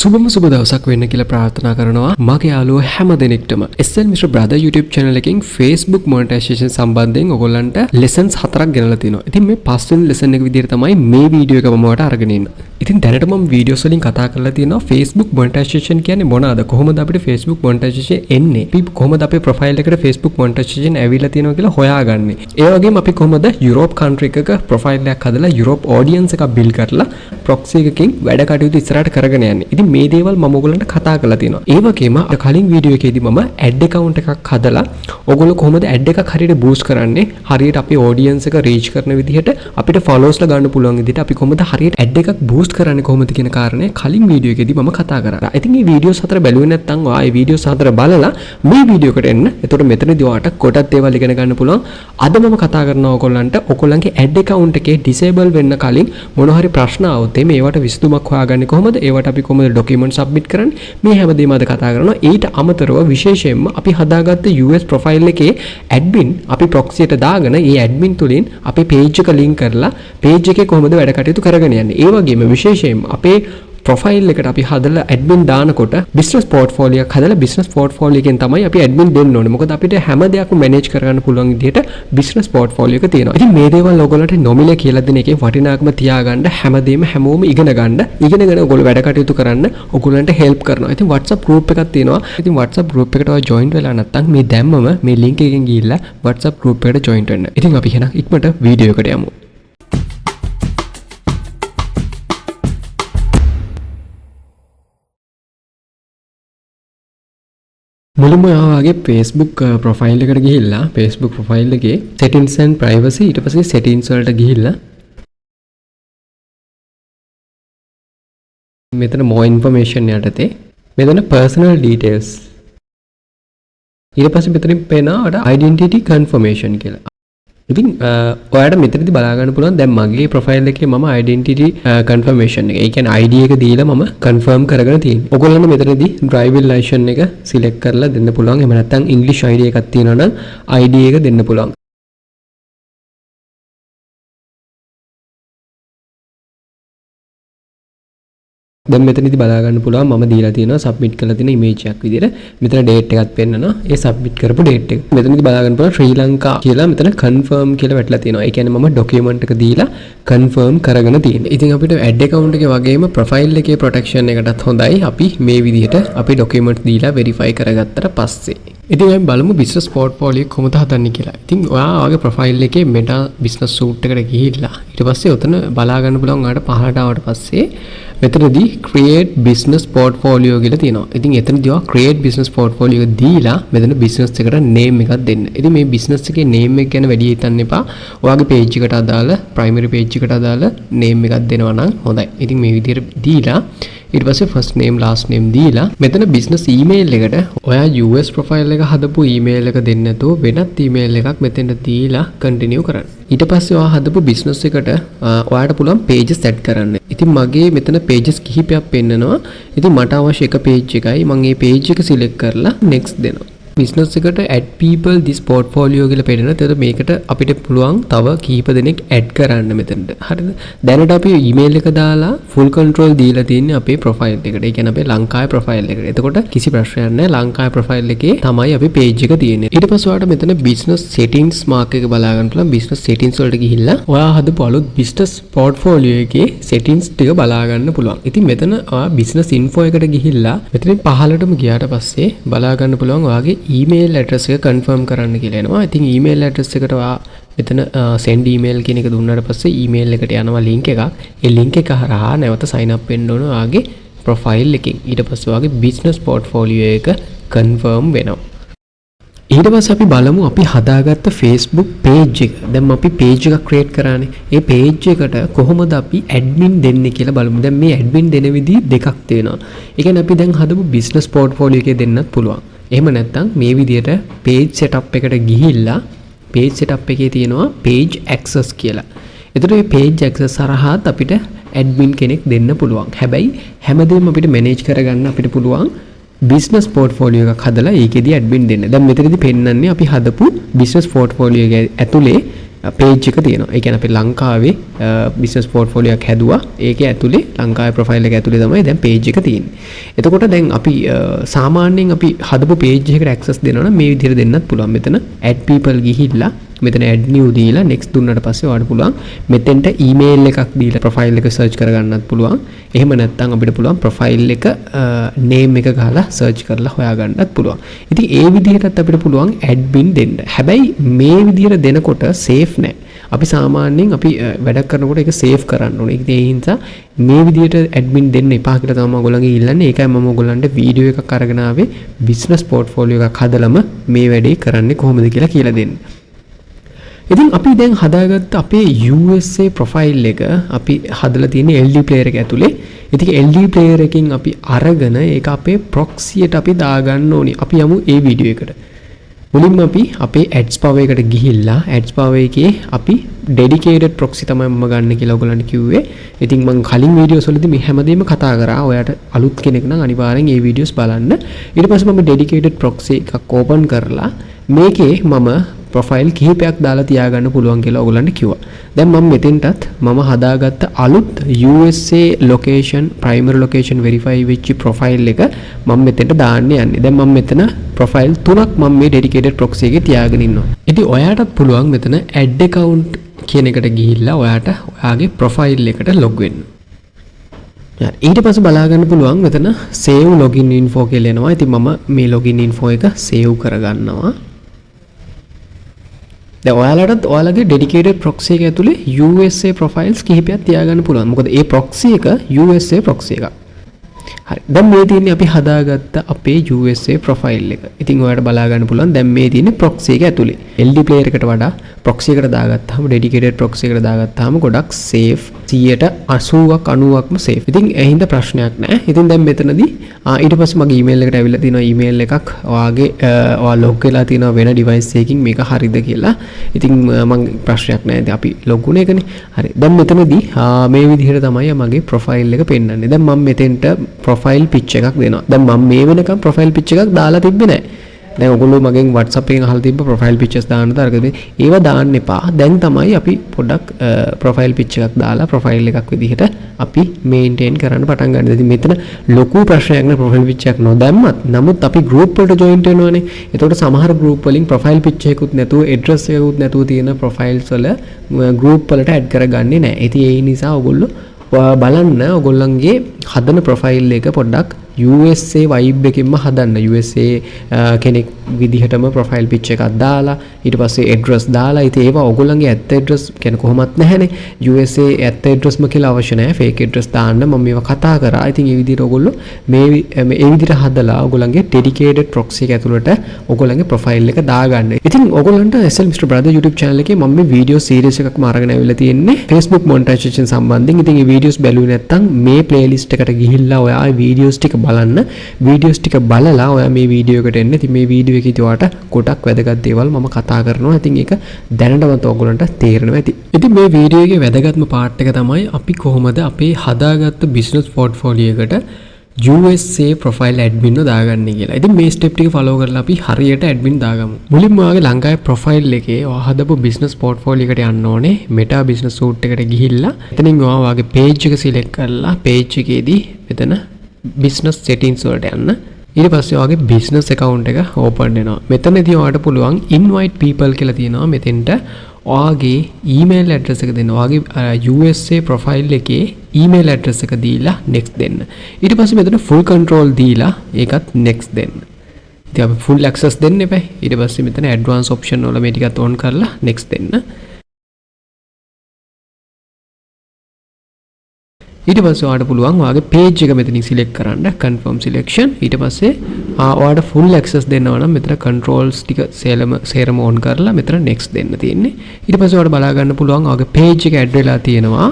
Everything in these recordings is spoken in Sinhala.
සුබම සුබ දවසක් වෙන්න කියලා ප්‍රාර්ථනා කරනවා මගේ යාළුවෝ හැම දෙනෙක්ටම. SL Mr Brother YouTube channel එකෙන් Facebook monetization සම්බන්ධයෙන් ඔයගොල්ලන්ට lessons හතරක් ගෙනලා තිනවා. ඉතින් මේ පස්වෙනි lesson එක විදිහට තමයි මේ වීඩියෝ එක මම ඔයාලට අරගෙන ඉන්නේ. ඉතින් දැනට මම වීඩියෝස් වලින් කතා කරලා තියෙනවා Facebook monetization කියන්නේ මොනවාද? කොහොමද අපිට Facebook monetization එන්නේ? අපි කොහොමද අපේ profile එකට Facebook monetization ඇවිල්ලා තියෙනවා කියලා හොයාගන්නේ? ඒ වගේම අපි කොහොමද යුරෝප් කන්ට්‍රි එකක ප්‍රොෆයිල් එකක් හදලා යුරෝප් ඔඩියන්ස් එකක් බිල්ඩ් කරලා ප්‍රොක්සි එකකින් වැඩ කටයුතු ඉස්සරහට කරගෙන යන්නේ. ඉතින් මේ දේවල් මම ඔයගොල්ලන්ට කතා කරලා තියෙනවා. ඒ වගේම කලින් වීඩියෝ එකේදී මම ඇඩ් ඇකවුන්ට් එකක් හදලා ඔයගොල්ලෝ කොහොමද ඇඩ් එකක් හරියට බූස්ට් කරන්නේ, හරියට අපේ ඔඩියන්ස් එක රීච් කරන විදිහට අපිට ෆලෝවර්ස්ලා ගන්න පුළුවන් විදිහට අපි කොහොමද හරියට ඇඩ් එකක් බූස්ට් කරන්නේ කොහොමද කියන කාරණය කලින් වීඩියෝ එකේදී මම කතා කරා. ඉතින් මේ වීඩියෝස් හතර බැලුවේ නැත්නම් ඔයා මේ වීඩියෝස් හතර බලලා මේ වීඩියෝ එකට එන්න. එතකොට මෙතනදී ඔයාට ගොඩක් දේවල් ඉගෙන ගන්න පුළුවන්. අද මම කතා කරනවා ඔයගොල්ලන්ට ඔයගොල්ලන්ගේ ඇඩ් ඇකවුන්ට් එකේ ඩිසේබල් වෙන්න කලින් මොන හරි ප්‍රශ්න ආවොත් එimhe ඒවට විසඳුමක් හොයාගන්නේ කොහොමද? ඒවට අපි කොහොමද ඩොකියුමන්ට් සබ්මිට් කරන්නේ? මේ හැමදේම අද කතා කරනවා. ඊට අමතරව විශේෂයෙන්ම අපි හදාගත්ත US profile එකේ ඇඩ්මින් අපි ප්‍රොක්සියට දාගෙන ඒ ඇඩ්මින් තුලින් අපේ පේජ් එක ලින්ක් කරලා පේජ් එකේ කොහොමද වැඩ කටයුතු කරගෙන යන්නේ? ඒ වගේම විශේෂයෙන්ම අපේ ප්‍රොෆයිල් එකට අපි හදලා ඇඩ්මින් දානකොට බිස්නස් පෝට්ෆෝලියෝ එකක් හදලා බිස්නස් පෝට්ෆෝලියෝ එකෙන් තමයි අපි ඇඩ්මින් දෙන්න ඕනේ. මොකද අපිට හැම දෙයක්ම මැනේජ් කරගන්න පුළුවන් විදිහට බිස්නස් පෝට්ෆෝලියෝ එක තියෙනවා. ඉතින් මේ දේවල් ඔයගොල්ලන්ට නොමිලේ කියලා දෙන එකේ වටිනාකම තියාගන්න හැමදේම හැමෝම ඉගෙන ගන්න, ඉගෙනගෙන ඔයගොල්ලෝ වැඩ කටයුතු කරන්න ඔයගොල්ලන්ට හෙල්ප් කරනවා. ඉතින් WhatsApp group එකක් තියෙනවා. ඉතින් WhatsApp group එකට ඔයා ජොයින් වෙලා නැත්නම් මේ දැම්මම මේ link එකෙන් ගිහිල්ලා WhatsApp group එකට ජොයින් වෙන්න. ඉතින් අපි එහෙනම් ඉක්මනට වීඩියෝ එකට යමු. මුලින්ම ඔයා ඔයාගේ Facebook profile එකට ගිහිල්ලා Facebook profile එකේ settings and privacy ඊට පස්සේ settings වලට ගිහිල්ලා මෙතන more information යටතේ මෙතන personal details ඊට පස්සේ මෙතනින් පේනවා ඔයාට identity confirmation කියලා. ඉතින් ඔයාට මෙතනදී බලා ගන්න පුළුවන් දැන් මගේ ප්‍රොෆයිල් එකේ මම identity confirmation එක, ඒ කියන්නේ ID එක දීලා මම කන්ෆර්ම් කරගෙන තියෙන්නේ. ඔයගොල්ලන්ට මෙතනදී driving license එක සිලෙක්ට් කරලා දෙන්න පුළුවන්. එහෙම නැත්නම් English ID එකක් තියෙනවා නම් ID එක දෙන්න පුළුවන්. දැන් මෙතනදී බලා ගන්න පුළුවන් මම දීලා තියෙනවා සබ්මිට් කරලා තියෙන ඉමේජ් එකක් විදියට. මෙතන ඩේට් එකක් පෙන්නනවා. ඒ සබ්මිට් කරපු ඩේට් එක. මෙතනදී බලා ගන්න පුළුවන් ශ්‍රී ලංකා කියලා මෙතන කන්ෆර්ම් කියලා වැටලා තියෙනවා. ඒ කියන්නේ මම ඩොකියුමන්ට් එක දීලා කන්ෆර්ම් කරගෙන තියෙන්නේ. ඉතින් අපිට ඇඩ් ඇකවුන්ට් එකේ වගේම ප්‍රොෆයිල් එකේ ප්‍රොටෙක්ෂන් එකටත් හොඳයි අපි මේ විදිහට අපි ඩොකියුමන්ට් දීලා වෙරිෆයි කරගත්තට පස්සේ. ඉතින් අපි බලමු බිස්නස් පෝට්ෆෝලියෝ කොහොමද හදන්නේ කියලා. ඉතින් ඔයා ඔයාගේ ප්‍රොෆයිල් එකේ Meta business suit එකට ගිහිල්ලා ඊට පස්සේ ඔතන බලා ගන්න පුළුවන් ඔයාට පහළට ආවට පස්සේ මෙතනදී create business portfolio කියලා තියෙනවා. ඉතින් එතනදී ඔයා create business portfolio එක දීලා මෙතන business එකට name එකක් දෙන්න. ඉතින් මේ business එකේ name එක ගැන වැඩි හිතන්න එපා. ඔයාගේ page එකට අදාළ primary page එකට අදාළ name එකක් දෙනවා නම් හොඳයි. ඉතින් මේ විදිහට දීලා ඊට පස්සේ first name last name දීලා මෙතන business email එකට ඔයා US profile එක හදපු email එක දෙන්න නැතුව වෙනත් email එකක් මෙතෙන්ට දීලා continue කරන්න. ඊට පස්සේ ඔයා හදපු business එකට ඔයාට පුළුවන් pages add කරන්න. ඉතින් මගේ මෙතන pages කිහිපයක් පෙන්නනවා. ඉතින් මට අවශ්‍ය එක page එකයි. මම මේ page එක select කරලා next දෙනවා. බිස්නස් එකට add people this portfolio කියලා පෙන්නනවා. එතකොට මේකට අපිට පුළුවන් තව කිහිප දෙනෙක් ඇඩ් කරන්න මෙතනට. හරිද? දැනට අපි ඊමේල් එක දාලා full control දීලා තින්නේ අපේ ප්‍රොෆයිල් එකට. ඒ කියන්නේ අපේ ලංකාවේ ප්‍රොෆයිල් එකට. එතකොට කිසි ප්‍රශ්නයක් නැහැ. ලංකාවේ ප්‍රොෆයිල් එකේ තමයි අපි පේජ් එක තියෙන්නේ. ඊට පස්සේ ඔයාලට මෙතන business settings mark එක බලා ගන්න පුළුවන්. business settings වලට ගිහිල්ලා ඔයා හදපු අලුත් business portfolio එකේ settings ටික බලා ගන්න පුළුවන්. ඉතින් මෙතන ඔයා business info එකට ගිහිල්ලා මෙතනින් පහළටම ගියාට පස්සේ බලා ගන්න පුළුවන් ඔයාගේ ඊමේල් ඇඩ්‍රස් එක කන්ෆර්ම් කරන්න කියලා එනවා. ඉතින් ඊමේල් ඇඩ්‍රස් එකට ඔයා මෙතන send email කියන එක දුන්නාට පස්සේ ඊමේල් එකට යනවා link එකක්. ඒ link එක හරහා නැවත sign up වෙන්න ඕන ඔයාගේ ප්‍රොෆයිල් එකෙන්. ඊට පස්සේ ඔයාගේ බිස්නස් පෝට්ෆෝලියෝ එක කන්ෆර්ම් වෙනවා. ඊට පස්සේ අපි බලමු අපි හදාගත්ත Facebook page එක. දැන් අපි page එකක් create කරානේ. ඒ page එකට කොහොමද අපි admin දෙන්නේ කියලා බලමු. දැන් මේ admin දෙන විදි දෙකක් තියෙනවා. ඒ කියන්නේ අපි දැන් හදපු business portfolio එකේ දෙන්නත් පුළුවන්. එහෙම නැත්නම් මේ විදිහට page setup එකට ගිහිල්ලා page setup එකේ තියෙනවා page access කියලා. එතකොට මේ page access හරහාත් අපිට admin කෙනෙක් දෙන්න පුළුවන්. හැබැයි හැමදේම අපිට manage කරගන්න අපිට පුළුවන් බිස්නස් පෝට්ෆෝලියෝ එකක් හදලා ඒකෙදි ඇඩ්මින් දෙන්න. දැන් මෙතනදී පෙන්නන්නේ අපි හදපු බිස්නස් පෝට්ෆෝලියෝ එක ඇතුලේ පේජ් එක තියෙනවා. ඒ කියන්නේ අපි ලංකාවේ බිස්නස් පෝට්ෆෝලියෝ එකක් හැදුවා. ඒකේ ඇතුලේ ලංකාවේ ප්‍රොෆයිල් එක ඇතුලේ තමයි දැන් පේජ් එක තියෙන්නේ. එතකොට දැන් අපි සාමාන්‍යයෙන් අපි හදපු පේජ් එකකට ඇක්සස් දෙනවා නම් මේ විදිහට දෙන්නත් පුළුවන්. මෙතන add people ගිහිල්ලා මෙතන add new දීලා next දුන්නාට පස්සේ ඔයාලට පුළුවන් මෙතෙන්ට email එකක් දීලා ප්‍රොෆයිල් එක සර්ච් කරගන්නත් පුළුවන්. එහෙම නැත්නම් අපිට පුළුවන් ප්‍රොෆයිල් එක නේම් එක ගහලා සර්ච් කරලා හොයාගන්නත් පුළුවන්. ඉතින් ඒ විදිහටත් අපිට පුළුවන් ඇඩ්මින් දෙන්න. හැබැයි මේ විදිහට දෙනකොට සේෆ් නෑ. අපි සාමාන්‍යයෙන් අපි වැඩක් කරනකොට ඒක සේෆ් කරන්න ඕනේ. ඉතින් ඒ නිසා මේ විදිහට ඇඩ්මින් දෙන්න එපා කියලා තමයි මම ඔයගොල්ලන්ගෙන් ඉල්ලන්නේ. ඒකයි මම ඔයගොල්ලන්ට වීඩියෝ එකක් අරගෙන ආවේ බිස්නස් පෝට්ෆෝලියෝ එකක් හදලම මේ වැඩේ කරන්නේ කොහොමද කියලා කියලා දෙන්න. ඉතින් අපි දැන් හදාගත්ත අපේ USA profile එක අපි හදලා තියෙන LD player එක ඇතුලේ. ඉතින් LD player එකෙන් අපි අරගෙන ඒක අපේ proxy එට අපි දාගන්න ඕනි. අපි යමු ඒ වීඩියෝ එකට. මුලින්ම අපි අපේ ads power එකට ගිහිල්ලා ads power එකේ අපි dedicated proxy තමයි මම ගන්න කියලා ඔයගොල්ලන්ට කිව්වේ. ඉතින් මං කලින් වීඩියෝස් වලදී මේ හැමදේම කතා කරා. ඔයාට අලුත් කෙනෙක් නම් අනිවාර්යෙන් ඒ වීඩියෝස් බලන්න. ඊට පස්සේ මම dedicated proxy එකක් ඕපන් කරලා මේකේ මම ප්‍රොෆයිල් කිහිපයක් දාලා තියාගන්න පුළුවන් කියලා ඔයගොල්ලන්ට කිව්වා. දැන් මම මෙතෙන්ටත් මම හදාගත්ත අලුත් USA location primary location verify වෙච්ච ප්‍රොෆයිල් එක මම මෙතෙන්ට දාන්න යන්නේ. දැන් මම මෙතන ප්‍රොෆයිල් තුනක් මම මේ dedicated proxy එකේ තියාගෙන ඉන්නවා. ඉතින් ඔයාටත් පුළුවන් මෙතන add account කියන එකට ගිහිල්ලා ඔයාට ඔයාගේ ප්‍රොෆයිල් එකට ලොග් වෙන්න. ඊට පස්සේ බලා ගන්න පුළුවන් මෙතන save login info කියලා එනවා. ඉතින් මම මේ login info එක save කරගන්නවා. දැන් ඔයාලටත් ඔයාලගේ dedicated proxy එක ඇතුලේ USA profiles කිහිපයක් තියාගන්න පුළුවන්. මොකද ඒ proxy එක USA proxy එකක්. හරි. දැන් මේ තියෙන්නේ අපි හදාගත්ත අපේ USA profile එක. ඉතින් ඔයාලට බලා ගන්න පුළුවන් දැන් මේ තියෙන්නේ proxy එක ඇතුලේ. LD player එකට වඩා proxy එකට දාගත්තාම dedicated proxy එකට දාගත්තාම ගොඩක් safe 80ක් 90ක්ම safe. ඉතින් ඒ හින්දා ප්‍රශ්නයක් නෑ. ඉතින් දැන් මෙතනදී ඊට පස්සේ මගේ email එකට ඇවිල්ලා තියෙනවා email එකක්. ඔයාගේ ඔයා log වෙලා තියෙනවා වෙන device එකකින් මේක හරිද කියලා. ඉතින් මං ප්‍රශ්නයක් නෑ. ඉතින් අපි log වුණ එකනේ. හරි. දැන් මෙතනදී මේ විදිහට තමයි මගේ profile එක පෙන්වන්නේ. දැන් මම මෙතෙන්ට profile picture එකක් දෙනවා. දැන් මම මේ වෙනකම් profile picture එකක් දාලා තිබ්බේ නෑ. දැන් ඔයගොල්ලෝ මගෙන් WhatsApp එකෙන් අහලා තිබ්බ profile pictures දාන්නද අරකද ඒවා දාන්න එපා. දැන් තමයි අපි පොඩ්ඩක් profile picture එකක් දාලා profile එකක් විදිහට අපි maintain කරන්න පටන් ගන්න. ඉතින් මෙතන ලොකු ප්‍රශ්නයක් නෑ profile picture එකක් නොදැම්මත්. නමුත් අපි group වලට join වෙනවනේ. එතකොට සමහර group වලින් profile picture එකකුත් නැතුව address එකකුත් නැතුව තියෙන profiles වල group වලට add කරගන්නේ නෑ. ඉතින් ඒ නිසා ඔයගොල්ලෝ බලන්න ඔයගොල්ලන්ගේ හදන profile එක පොඩ්ඩක් USA vibe එකකින්ම හදන්න. USA කෙනෙක් විදිහටම profile picture එකක් දාලා ඊට පස්සේ address දාලා ඉතින් ඒවා ඔයගොල්ලන්ගේ ඇත්ත address කියන්නේ කොහොමත් නැහැනේ. USA ඇත්ත addressම කියලා අවශ්‍ය නැහැ. fake address දාන්න මම මේවා කතා කරා. ඉතින් ඒ විදිහට ඔයගොල්ලෝ මේ ඒ විදිහට හදලා ඔයගොල්ලන්ගේ dedicated proxy එක ඇතුළට ඔයගොල්ලන්ගේ profile එක දාගන්න. ඉතින් ඔයගොල්ලන්ට SL Mr Brother YouTube channel එකේ මම මේ video series එකක්ම අරගෙන ඇවිල්ලා තියෙන්නේ Facebook monetization සම්බන්ධයෙන්. ඉතින් මේ videos බැලුවේ නැත්නම් මේ playlist එකට ගිහිල්ලා ඔයා videos ටික බලන්න. වීඩියෝස් ටික බලලා ඔයා මේ වීඩියෝ එකට එන්න. ඉතින් මේ වීඩියෝ එකේදී ඔයාට ගොඩක් වැදගත් දේවල් මම කතා කරනවා. ඉතින් ඒක දැනටමත් ඔයගොල්ලන්ට තේරෙනවා ඇති. ඉතින් මේ වීඩියෝ එකේ වැදගත්ම පාර්ට් එක තමයි අපි කොහොමද අපේ හදාගත්ත බිස්නස් පෝට්ෆෝලියෝ එකට USA profile admin ව දාගන්නේ කියලා. ඉතින් මේ ස්ටෙප් ටික ෆලෝ කරලා අපි හරියට ඇඩ්මින් දාගමු. මුලින්ම ඔයාගේ ලංකාවේ ප්‍රොෆයිල් එකේ ඔයා හදපු බිස්නස් පෝට්ෆෝලියෝ එකට යන්න ඕනේ. Meta business suite එකට ගිහිල්ලා එතනින් ඔයා ඔයාගේ පේජ් එක සිලෙක්ට් කරලා පේජ් එකේදී මෙතන බිස්නස් සෙටින්ග්ස් වලට යන්න. ඊට පස්සේ ඔයාගේ බිස්නස් ඇකවුන්ට් එක ඕපන් වෙනවා. මෙතනදී ඔයාට පුළුවන් ඉන්වයිට් පීපල් කියලා තියෙනවා. මෙතෙන්ට ඔයාගේ ඊමේල් ඇඩ්‍රස් එක දෙන්න. ඔයාගේ USA profile එකේ ඊමේල් ඇඩ්‍රස් එක දීලා නෙක්ස්ට් දෙන්න. ඊට පස්සේ මෙතන ෆුල් කන්ට්‍රෝල් දීලා ඒකත් නෙක්ස්ට් දෙන්න. ඉතින් අපි ෆුල් ඇක්සස් දෙන්න එපා. ඊට පස්සේ මෙතන ඇඩ්වාන්ස් ඔප්ෂන් වල මේ ටිකත් ඔන් කරලා නෙක්ස්ට් දෙන්න. ඊට පස්සේ ඔයාලට පුළුවන් ඔයාගේ පේජ් එක මෙතනින් සිලෙක්ට් කරන්න, කන්ෆර්ම් සිලෙක්ෂන්. ඊට පස්සේ ඔයාලට ෆුල් ඇක්සස් දෙන්නවා නම් මෙතන කන්ට්‍රෝල්ස් ටික සේරම ඔන් කරලා මෙතන නෙක්ස්ට් දෙන්න තියෙන්නේ. ඊට පස්සේ ඔයාලට බලා ගන්න පුළුවන් ඔයාගේ පේජ් එක ඇඩ් වෙලා තියෙනවා.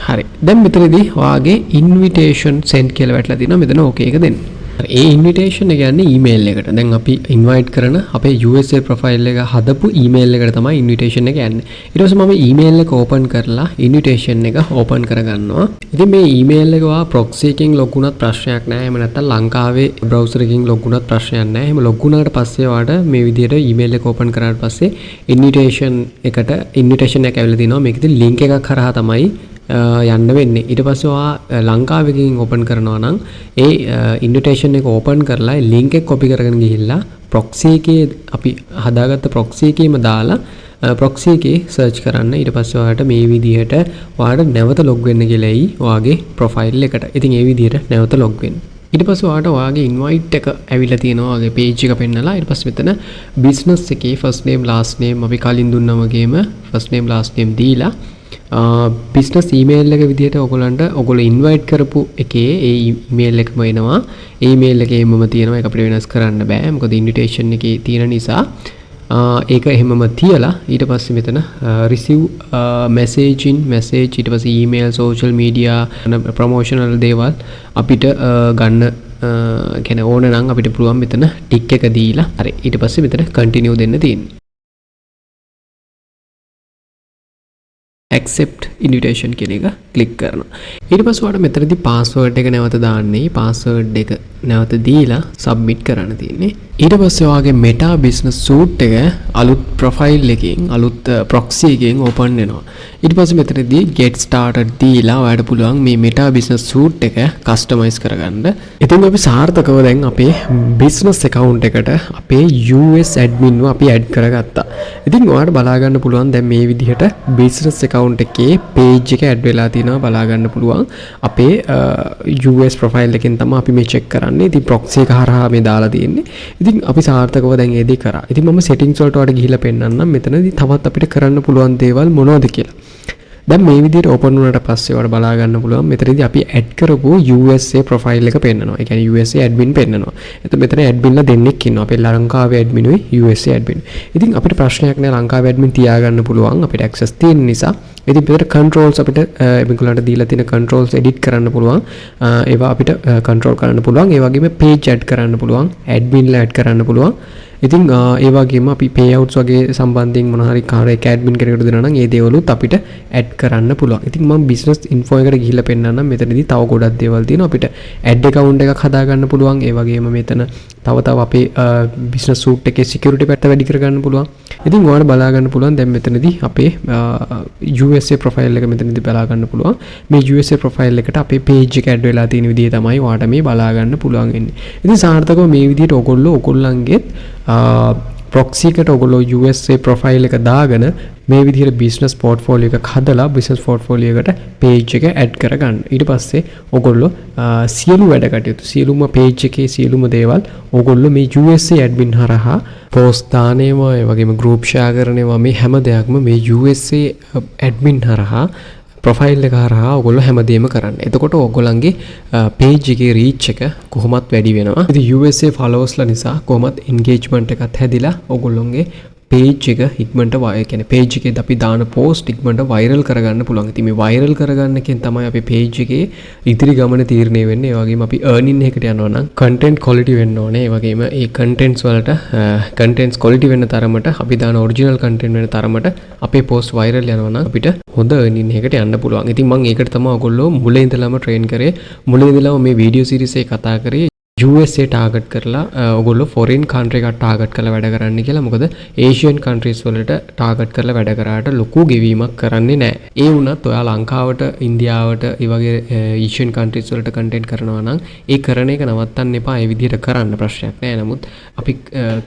හරි. දැන් මෙතනදී ඔයාගේ ඉන්විටේෂන් සෙන්ඩ් කියලා වැටලා තියෙනවා. මෙතන ඕකේ එක දෙන්න. ඒ ඉන්විටේෂන් එක යන්නේ ඊමේල් එකට. දැන් අපි ඉන්වයිට් කරන අපේ USA profile එක හදපු ඊමේල් එකට තමයි ඉන්විටේෂන් එක යන්නේ. ඊට පස්සේ මම ඊමේල් එක ඕපන් කරලා ඉන්විටේෂන් එක ඕපන් කරගන්නවා. ඉතින් මේ ඊමේල් එක ඔයා ප්‍රොක්සි එකකින් ලොග් වුණත් ප්‍රශ්නයක් නෑ. එහෙම නැත්නම් ලංකාවේ බ්‍රවුසර් එකකින් ලොග් වුණත් ප්‍රශ්නයක් නෑ. එහෙම ලොග් වුණාට පස්සේ ඔයාට මේ විදිහට ඊමේල් එක ඕපන් කරාට පස්සේ ඉන්විටේෂන් එකට ඉන්විටේෂන් එක ඇවිල්ලා තිනවා. මේක ඉතින් ලින්ක් එකක් හරහා තමයි යන්න වෙන්නේ. ඊට පස්සේ ඔයා ලංකාවෙකින් ඕපන් කරනවා නම් ඒ ඉන්විටේෂන් එක ඕපන් කරලා ලින්ක් එක කොපි කරගෙන ගිහිල්ලා ප්‍රොක්සි එකේ, අපි හදාගත්ත ප්‍රොක්සි එකේම දාලා ප්‍රොක්සි එකේ සර්ච් කරන්න. ඊට පස්සේ ඔයාලට මේ විදිහට ඔයාලට නැවත ලොග් වෙන්න කියලා එයි ඔයාගේ ප්‍රොෆයිල් එකට. ඉතින් ඒ විදිහට නැවත ලොග් වෙන්න. ඊට පස්සේ ඔයාලට ඔයාගේ ඉන්වයිට් එක ඇවිල්ලා තියෙනවා, ඔයාගේ පේජ් එක පෙන්නලා. ඊට පස්සේ මෙතන බිස්නස් එකේ ෆස්ට් නේම්, ලාස්ට් නේම්, අපි කලින් දුන්නා වගේම ෆස්ට් නේම්, ලාස්ට් නේම් දීලා බිස්නස් ඊමේල් එක විදිහට ඔයගොල්ලන්ට ඔයගොල්ලෝ ඉන්වයිට් කරපු එකේ ඒ ඊමේල් එකම එනවා. ඒ ඊමේල් එකේ එහෙමම තියෙනවා. ඒක අපිට වෙනස් කරන්න බෑ. මොකද ඉන්විටේෂන් එකේ තියෙන නිසා. ඒක එහෙමම තියලා ඊට පස්සේ මෙතන රිසීව් මැසේජින් මැසේජ්, ඊට පස්සේ ඊමේල්, සෝෂල් මීඩියා, ප්‍රොමෝෂනල් දේවල් අපිට ගන්න කියන්නේ ඕන නම් අපිට පුළුවන් මෙතන ටික් එක දීලා. හරි, ඊට පස්සේ මෙතන කන්ටිනියු දෙන්න තියෙන්නේ. Accept invitation කියන එක ක්ලික් කරනවා. ඊට පස්සේ ඔයාලට මෙතනදී පාස්වර්ඩ් එක නැවත දාන්නේ. පාස්වර්ඩ් එක නැවත දීලා සබ්මිට් කරන්න තියෙන්නේ. ඊට පස්සේ ඔයාගේ Meta Business Suite එක අලුත් ප්‍රොෆයිල් එකකින්, අලුත් ප්‍රොක්සි එකකින් ඕපන් වෙනවා. ඊට පස්සේ මෙතනදී get started දීලා ඔයාලට පුළුවන් මේ Meta Business Suite එක කස්ටමයිස් කරගන්න. ඉතින් අපි සාර්ථකව දැන් අපේ බිස්නස් ඇකවුන්ට් එකට අපේ US ඇඩ්මින්ව අපි ඇඩ් කරගත්තා. ඉතින් ඔයාලට බලා ගන්න පුළුවන් දැන් මේ විදිහට බිස්නස් ඇකවුන්ට් එකේ පේජ් එක ඇඩ් වෙලා තියෙනවා බලා ගන්න පුළුවන්. අපේ US profile එකෙන් තමයි අපි මේ චෙක් කරන්නේ. ඉතින් ප්‍රොක්සි එක හරහා මේ දාලා තියෙන්නේ. ඉතින් අපි සාර්ථකව දැන් ඒ දේ කරා. ඉතින් මම සෙටින්ග්ස් වලට ඔයාලට ගිහිල්ලා පෙන්නන්නම් මෙතනදී තවත් අපිට කරන්න පුළුවන් දේවල් මොනවද කියලා. දැන් මේ විදිහට ඕපන් වුණාට පස්සේ ඔයාලට බලා ගන්න පුළුවන් මෙතනදී අපි ඇඩ් කරපු USA profile එක පෙන්නනවා. ඒ කියන්නේ USA admin පෙන්නනවා. එතකොට මෙතන ඇඩ්මින්ලා දෙන්නෙක් ඉන්නවා. අපේ ලංකාවේ ඇඩ්මිනුයි USA admin. ඉතින් අපිට ප්‍රශ්නයක් නෑ, ලංකාවේ ඇඩ්මින් තියාගන්න පුළුවන්, අපිට ඇක්සස් තියෙන නිසා. ඉතින් මෙතන කන්ට්‍රෝල්ස් අපිට මේගොල්ලන්ට දීලා තියෙන කන්ට්‍රෝල්ස් එඩිට් කරන්න පුළුවන්. ඒවා අපිට කන්ට්‍රෝල් කරන්න පුළුවන්. ඒ වගේම පේජ් ඇඩ් කරන්න පුළුවන්. ඇඩ්මින්ලා ඇඩ් කරන්න පුළුවන්. ඉතින් ඒ වගේම අපි පේඅවුට්ස් වගේ සම්බන්ධයෙන් මොන හරි කාර් එක ඇඩ්මින් කෙනෙකුට දෙනවා නම් ඒ දේවලුත් අපිට ඇඩ් කරන්න පුළුවන්. ඉතින් මම බිස්නස් ඉන්ෆෝ එකට ගිහිල්ලා පෙන්නන්නම්. මෙතනදී තව ගොඩක් දේවල් තියෙනවා. අපිට ඇඩ් ඇකවුන්ට් එකක් හදාගන්න පුළුවන්. ඒ වගේම මෙතන තව තව අපේ බිස්නස් සූට් එකේ සිකියුරිටි පැත්ත වැඩි කරගන්න පුළුවන්. ඉතින් ඔයාලට බලා ගන්න පුළුවන් දැන් මෙතනදී අපේ USA profile එක මෙතනදී බලා ගන්න පුළුවන්. මේ USA profile එකට අපේ පේජ් එක ඇඩ් වෙලා තියෙන විදිය තමයි ඔයාලට මේ බලා ගන්න පුළුවන් වෙන්නේ. ඉතින් සාර්ථකව මේ විදිහට ඔයගොල්ලෝ ඔයගොල්ලන්ගේත් ප්‍රොක්සි එකට ඔයගොල්ලෝ USA profile එක දාගෙන මේ විදිහට බිස්නස් පෝට්ෆෝලියෝ එකක් හදලා බිස්නස් පෝට්ෆෝලියෝ එකට පේජ් එක ඇඩ් කරගන්න. ඊට පස්සේ ඔයගොල්ලෝ සියලු වැඩ කටයුතු, සියලුම පේජ් එකේ සියලුම දේවල් ඔයගොල්ලෝ මේ USA admin හරහා පෝස්ට් දාන ඒවා, ඒ වගේම ගෲප් ෂෙයා කරන ඒවා, මේ හැම දෙයක්ම මේ USA admin හරහා, ප්‍රොෆයිල් එක හරහා ඔයගොල්ලෝ හැමදේම කරන්න. එතකොට ඔයගොල්ලන්ගේ පේජ් එකේ රීච් එක කොහොමත් වැඩි වෙනවා. ඉතින් USA ෆලෝවර්ස්ලා නිසා කොහොමත් එන්ගේජ්මන්ට් එකත් හැදිලා ඔයගොල්ලොන්ගේ පේජ් එක ඉක්මනට, ඒ කියන්නේ පේජ් එකේ අපි දාන පෝස්ට් ඉක්මනට වෛරල් කරගන්න පුළුවන්. ඉතින් මේ වෛරල් කරගන්න එකෙන් තමයි අපේ පේජ් එකේ ඉදිරි ගමන තීරණය වෙන්නේ. ඒ වගේම අපි අර්නින් එකකට යනවා නම් කන්ටෙන්ට් ක්වොලිටි වෙන්න ඕනේ. ඒ වගේම ඒ කන්ටෙන්ට්ස් වලට කන්ටෙන්ට්ස් ක්වොලිටි වෙන තරමට, අපි දාන ඔරිජිනල් කන්ටෙන්ට් වෙන තරමට අපේ පෝස්ට් වෛරල් යනවා නම් අපිට හොඳ අර්නින් එකකට යන්න පුළුවන්. ඉතින් මං ඒකට තමයි ඔයගොල්ලෝ මුලින් ඉඳලම ට්‍රේන් කරේ. මුලින් ඉඳලම මේ වීඩියෝ සීරීස් එකේ කතා කරේ USA target කරලා ඔයගොල්ලෝ ෆොරින් කන්ට්‍රි එකක් ටාගට් කරලා වැඩ කරන්න කියලා. මොකද ඒෂියන් කන්ට්‍රීස් වලට ටාගට් කරලා වැඩ කරාට ලොකු ගෙවීමක් කරන්නේ නැහැ. ඒ වුණත් ඔයා ලංකාවට, ඉන්දියාවට, ඒ වගේ ඒෂියන් කන්ට්‍රීස් වලට කන්ටෙන්ට් කරනවා නම් ඒ කරන එක නවත්තන්න එපා. ඒ විදිහට කරන්න ප්‍රශ්නයක් නෑ. නමුත් අපි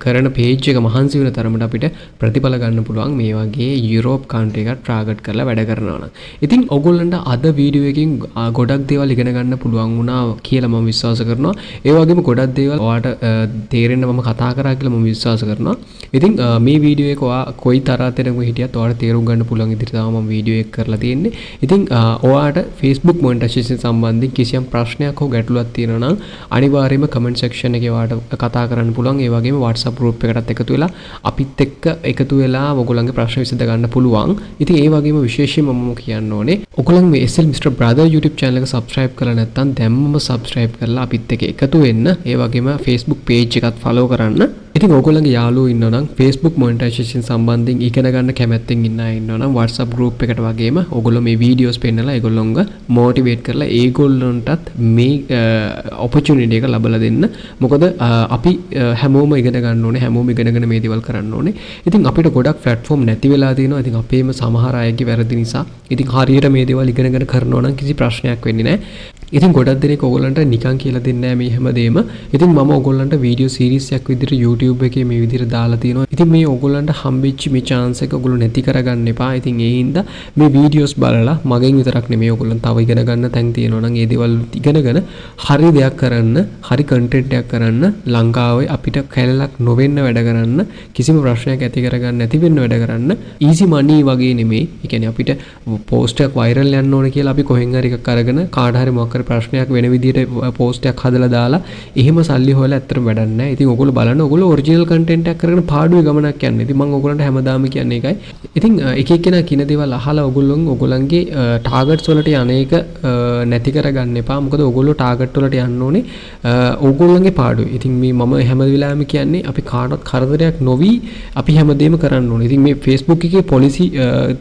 කරන පේජ් එක මහන්සි වෙන තරමට අපිට ප්‍රතිඵල ගන්න පුළුවන් මේ වගේ යුරෝප් කන්ට්‍රි එකක් ටාගට් කරලා වැඩ කරනවා නම්. ඉතින් ඔයගොල්ලන්ට අද වීඩියෝ එකකින් ගොඩක් දේවල් ඉගෙන ගන්න පුළුවන් වුණා කියලා මම විශ්වාස කරනවා. ඒ වගේම ගොඩක් දේවල් ඔයාට තේරෙන්න මම කතා කරා කියලා මම විශ්වාස කරනවා. ඉතින් මේ වීඩියෝ එක ඔයා කොයි තරහතෙනම හිටියත් ඔයාට තේරුම් ගන්න පුළුවන් විදිහට තමයි මම වීඩියෝ එක කරලා තියෙන්නේ. ඉතින් ඔයාට Facebook monetization සම්බන්ධයෙන් කිසියම් ප්‍රශ්නයක් හෝ ගැටලුවක් තියෙනවා නම් අනිවාර්යයෙන්ම කමෙන්ට් සෙක්ෂන් එකේ ඔයාට කතා කරන්න පුළුවන්. ඒ වගේම WhatsApp group එකටත් එකතු වෙලා අපිත් එක්ක එකතු වෙලා ඔයගොල්ලන්ගේ ප්‍රශ්න විසඳ ගන්න පුළුවන්. ඉතින් ඒ වගේම විශේෂයෙන්ම මම කියන්න ඕනේ, ඔයගොල්ලන් මේ SL Mr Brother YouTube channel එක subscribe කරලා නැත්නම් දැම්මම subscribe කරලා අපිත් එක්ක එකතු වෙන්න. වෙන්න. ඒ වගේම Facebook page එකත් follow කරන්න. ඉතින් ඕගොල්ලන්ගේ යාළුවෝ ඉන්නවා නම්, Facebook monetization සම්බන්ධයෙන් ඉගෙන ගන්න කැමැත්තෙන් ඉන්න අය ඉන්නවා නම්, WhatsApp group එකට වගේම ඕගොල්ලෝ මේ වීඩියෝස් පෙන්නලා ඒගොල්ලොන්ව මොටිවේට් කරලා ඒගොල්ලොන්ටත් මේ ඔපචුනිටි එක ලබලා දෙන්න. මොකද අපි හැමෝම ඉගෙන ගන්න ඕනේ, හැමෝම ඉගෙනගෙන මේ දේවල් කරන්න ඕනේ. ඉතින් අපිට ගොඩක් ප්ලැට්ෆෝම් නැති වෙලා තියෙනවා. ඉතින් අපේම සමහර අයගේ වැරදි නිසා. ඉතින් හරියට මේ දේවල් ඉගෙනගෙන කරනවා නම් කිසි ප්‍රශ්නයක් වෙන්නේ නැහැ. ඉතින් ගොඩක් දෙනෙක් ඔයගොල්ලන්ට නිකන් කියලා දෙන්නේ නැහැ මේ හැමදේම. ඉතින් මම ඔයගොල්ලන්ට වීඩියෝ සීරීස් එකක් විදිහට YouTube එකේ මේ විදිහට දාලා තියෙනවා. ඉතින් මේ ඔයගොල්ලන්ට හම්බෙච්ච මේ චාන්ස් එක ඔයගොල්ලෝ නැති කරගන්න එපා. ඉතින් ඒ හින්දා මේ වීඩියෝස් බලලා මගෙන් විතරක් නෙමෙයි, ඔයගොල්ලන් තව ඉගෙන ගන්න තැන් තියෙනවා නම් ඒ දේවල් ඉගෙනගෙන හරි දෙයක් කරන්න, හරි කන්ටෙන්ට් එකක් කරන්න, ලංකාවේ අපිට කැලලක් නොවෙන්න වැඩ කරන්න, කිසිම ප්‍රශ්නයක් ඇති කරගන්න නැති වෙන්න වැඩ කරන්න. ඊසි මනි වගේ නෙමෙයි. ඒ කියන්නේ අපිට පෝස්ට් එකක් වෛරල් යන්න ඕන කියලා අපි කොහෙන් හරි එකක් අරගෙන කාට හරි මොකක් හරි ප්‍රශ්නයක් වෙන විදිහට පෝස්ට් එකක් හදලා දාලා එහෙම සල්ලි හොයලා ඇත්තටම වැඩක් නැහැ. ඉතින් ඔයගොල්ලෝ බලන්න, ඔයගොල්ලෝ ඔරිජිනල් කන්ටෙන්ට් එකක් කරගෙන පාඩුවේ ගමනක් යන්න. ඉතින් මම ඔයගොල්ලන්ට හැමදාම කියන්නේ ඒකයි. ඉතින් එක එක්කෙනා කියන දේවල් අහලා ඔයගොල්ලෝ ඔයගොල්ලන්ගේ ටාගට්ස් වලට යන එක නැති කරගන්න එපා. මොකද ඔයගොල්ලෝ ටාගට් වලට යන්න ඕනේ ඔයගොල්ලන්ගේ පාඩුවේ. ඉතින් මේ මම හැම වෙලාවෙම කියන්නේ අපි කාටවත් කරදරයක් නොවි අපි හැමදේම කරන්න ඕනේ. ඉතින් මේ Facebook එකේ පොලිසි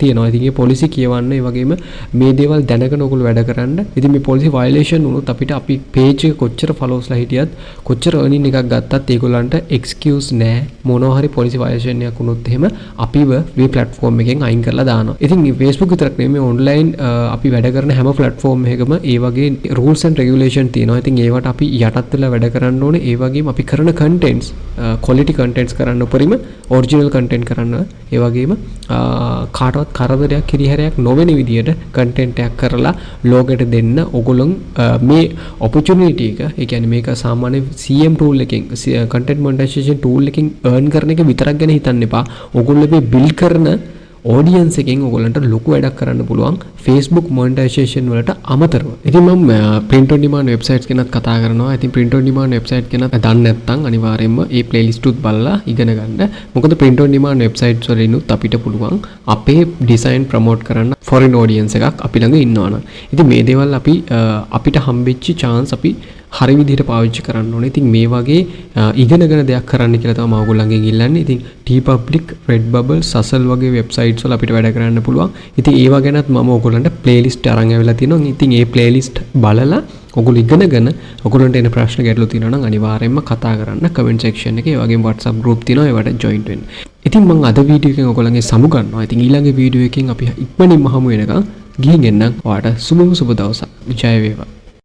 තියෙනවා. ඉතින් ඒ පොලිසි කියවන්න, ඒ වගේම මේ දේවල් දැනගෙන ඔයගොල්ලෝ වැඩ කරන්න. ඉතින් මේ පොලිසි වයලේෂන් වුණොත් අපිට අපි පේජ් එක කොච්චර ෆලෝස්ලා හිටියත්, කොච්චර අර්නින් එකක් ගත්තත් ඒගොල්ලන්ට එක්ස්කියුස් නෑ. මොනවා හරි පොලිසි වයලේෂන් එකක් වුණොත් එහෙම අපිව මේ ප්ලැට්ෆෝම් එකෙන් අයින් කරලා දානවා. ඉතින් මේ Facebook විතරක් නෙමෙයි, මේ ඔන්ලයින් අපි වැඩ කරන හැම ප්ලැට්ෆෝම් එකකම ඒ වගේ රූල්ස් ඇන්ඩ් රෙගියුලේෂන් තියෙනවා. ඉතින් ඒවට අපි යටත් වෙලා වැඩ කරන්න ඕනේ. ඒ වගේම අපි කරන කන්ටෙන්ට්ස් ක්වොලිටි කන්ටෙන්ට්ස් කරන්න, උපරිම ඔරිජිනල් කන්ටෙන්ට් කරන්න. ඒ වගේම කාටවත් කරදරයක් හිරිහැරයක් නොවන විදියට කන්ටෙන්ට් එකක් කරලා ලෝකෙට දෙන්න. ඔගොල්ලොන් මේ ඔපචුනිටි එක, ඒ කියන්නේ මේක සාමාන්‍ය CM tool එකෙන්, කන්ටෙන්ට් මොනිටයිසේෂන් ටූල් එකෙන් අර්න් කරන එක විතරක් ගැන හිතන්න එපා. ඔගොල්ලෝ මේ බිල්ඩ් කරන ඔඩියන්ස් එකෙන් ඔයගොල්ලන්ට ලොකු වැඩක් කරන්න පුළුවන් Facebook monetization වලට අමතරව. ඉතින් මම print on demand websites ගැනත් කතා කරනවා. ඉතින් print on demand website ගැන දන්නේ නැත්නම් අනිවාර්යයෙන්ම ඒ playlist උත් බලලා ඉගෙන ගන්න. මොකද print on demand websites වලිනුත් අපිට පුළුවන් අපේ design promote කරන්න, foreign audience එකක් අපි ළඟ ඉන්නවනම්. ඉතින් මේ දේවල් අපි අපිට හම්බෙච්ච chance අපි හරි විදිහට පාවිච්චි කරන්න ඕනේ. ඉතින් මේ වගේ ඉගෙනගෙන දෙයක් කරන්න කියලා තමයි මම ඔයගොල්ලන්ගෙන් ඉල්ලන්නේ. ඉතින් TeePublic, Redbubble, Zazzle වගේ වෙබ්සයිට්ස් වල අපිට වැඩ කරන්න පුළුවන්. ඉතින් ඒවා ගැනත් මම ඔයගොල්ලන්ට ප්ලේලිස්ට් අරන් ඇවිල්ලා තියෙනවා. ඉතින් ඒ ප්ලේලිස්ට් බලලා ඔයගොල්ලෝ ඉගෙනගෙන ඔයගොල්ලන්ට එන ප්‍රශ්න ගැටලු තියෙනවා නම් අනිවාර්යයෙන්ම කතා කරන්න කමෙන්ට් සෙක්ෂන් එකේ. ඒ වගේම WhatsApp group තියෙනවා, ඒවට ජොයින් වෙන්න. ඉතින් මම අද වීඩියෝ එකෙන් ඔයගොල්ලන්ගේ සමු ගන්නවා. ඉතින් ඊළඟ වීඩියෝ එකෙන් අපි ඉක්මනින්ම හමු වෙනකන් ගිහින් එන්නම්. ඔයාට සුබම සුබ දවසක්. ජය වේවා.